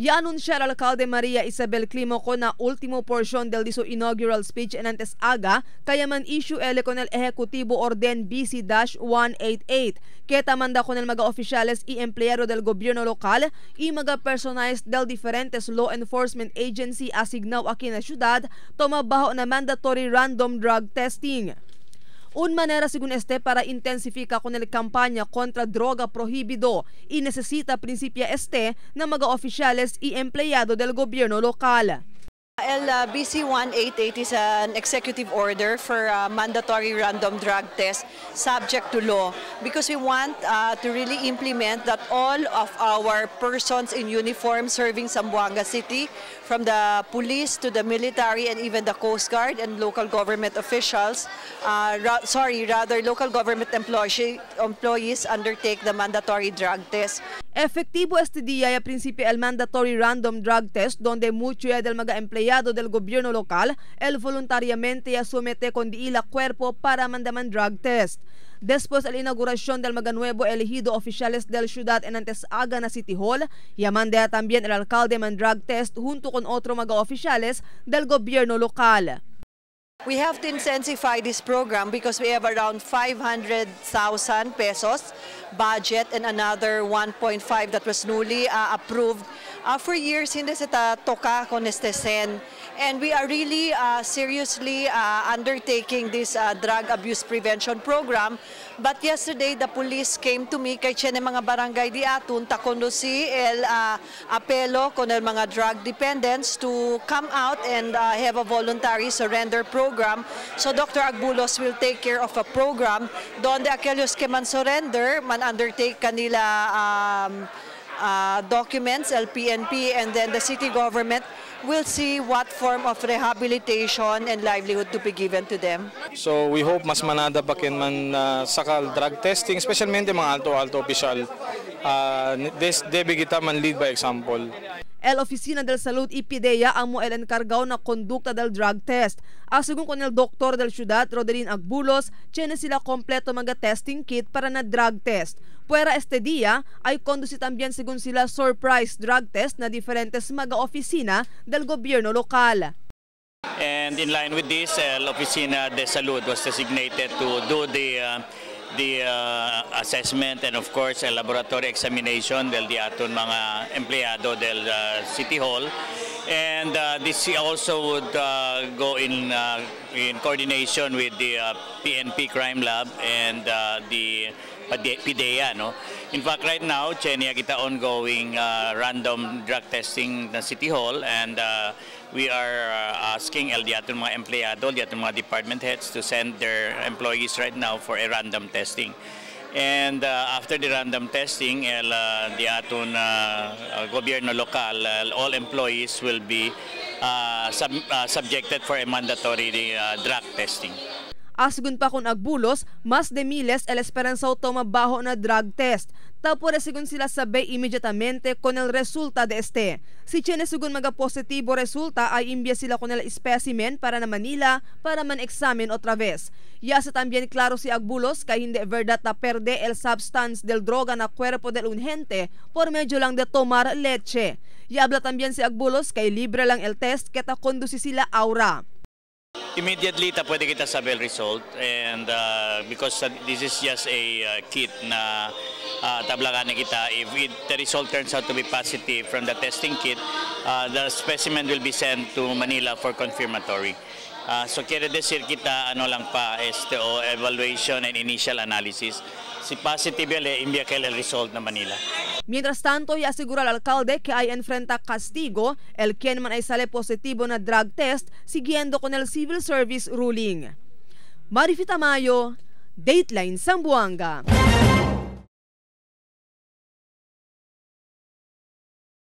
Ya anuncia el alcalde María Isabel Clímaco na último porción del su inaugural speech en antes aga kaya man issue ele con el Ejecutivo Orden BC-188 que manda con el mga oficiales y empleado del gobierno local y mga personajes del diferentes law enforcement agency asignado aquí na ciudad toma bajo na mandatory random drug testing. Un manera según este para intensifica con el campaña contra droga prohibido y necesita principia este na mga oficiales y empleado del gobierno local. El BC 188 is an executive order for mandatory random drug test subject to law because we want to really implement that all of our persons in uniform serving Zamboanga City, from the police to the military and even the Coast Guard and local government officials, rather local government employees undertake the mandatory drug test. Efectivo este día y a principio el mandatory random drug test donde mucho ya del mga empleado del gobierno local el voluntariamente ya somete con diila cuerpo para mandaman drug test. Después de la inauguración del mga nuevo elegido oficiales del ciudad en antes aga na City Hall, ya manda también el alcalde man drug test junto con otro mga oficiales del gobierno local. We have to intensify this program because we have around 500,000 pesos budget and another 1.5 that was newly approved. For years, hindi se ta toca con este sen. And we are really seriously undertaking this drug abuse prevention program. But yesterday, the police came to me kay tiene mga barangay di atun ta conduci el apelo con el mga drug dependents to come out and have a voluntary surrender program. So Dr. Agbulos will take care of a program donde aquellos que man surrender, man undertake kanila documents, LPNP, and then the city government will see what form of rehabilitation and livelihood to be given to them. So we hope mas manada pa ken man sakal drug testing, especialmente mga alto-alto opisyal. This debe kita man lead by example. El Oficina del Salud y PDEA amo el encargado na conducta del drug test. Asegun con el doctor del ciudad, Rodelin Agbulos, tiene sila completo mga testing kit para na drug test. Puera este día, ay conduce también según sila surprise drug test na diferentes mga oficina del gobierno local. And in line with this, el Oficina de Salud was designated to do the assessment and of course a laboratory examination del diaton mga empleyado del City Hall, and this also would go in coordination with the PNP Crime Lab and the PDEA, no? In fact, right now, tiene kita ongoing random drug testing na City Hall, and we are asking el diaton mga empleyado, diaton mga department heads to send their employees right now for a random testing. And after the random testing, el diaton gobierno local, all employees will be subjected for a mandatory drug testing. Asgun pa kung Agbulos, mas de miles el esperanza toma bajo na drug test. Tapos según sila sabe inmediatamente con el resulta de este. Si tiene según mga positivo resulta ay imbia sila con el specimen para na Manila para man examen otra vez. Ya se también claro si Agbulos kay hindi verdad na perde el substance del droga na cuerpo del ungente por medio lang de tomar leche. Y habla también si Agbulos kay libre lang el test keta conduci sila aura. Immediately, ta pwede kita sabi el result, and because this is just a kit na tablakan na kita. If the result turns out to be positive from the testing kit, the specimen will be sent to Manila for confirmatory. So quiere decir kita ano lang pa STO evaluation and initial analysis. Si positive imbia que el result na Manila. Mientras tanto, y asegura al alcalde que hay enfrenta castigo el quien man ay sale positivo na drug test siguiendo con el civil service ruling. Marifi Tamayo, Dateline Zamboanga.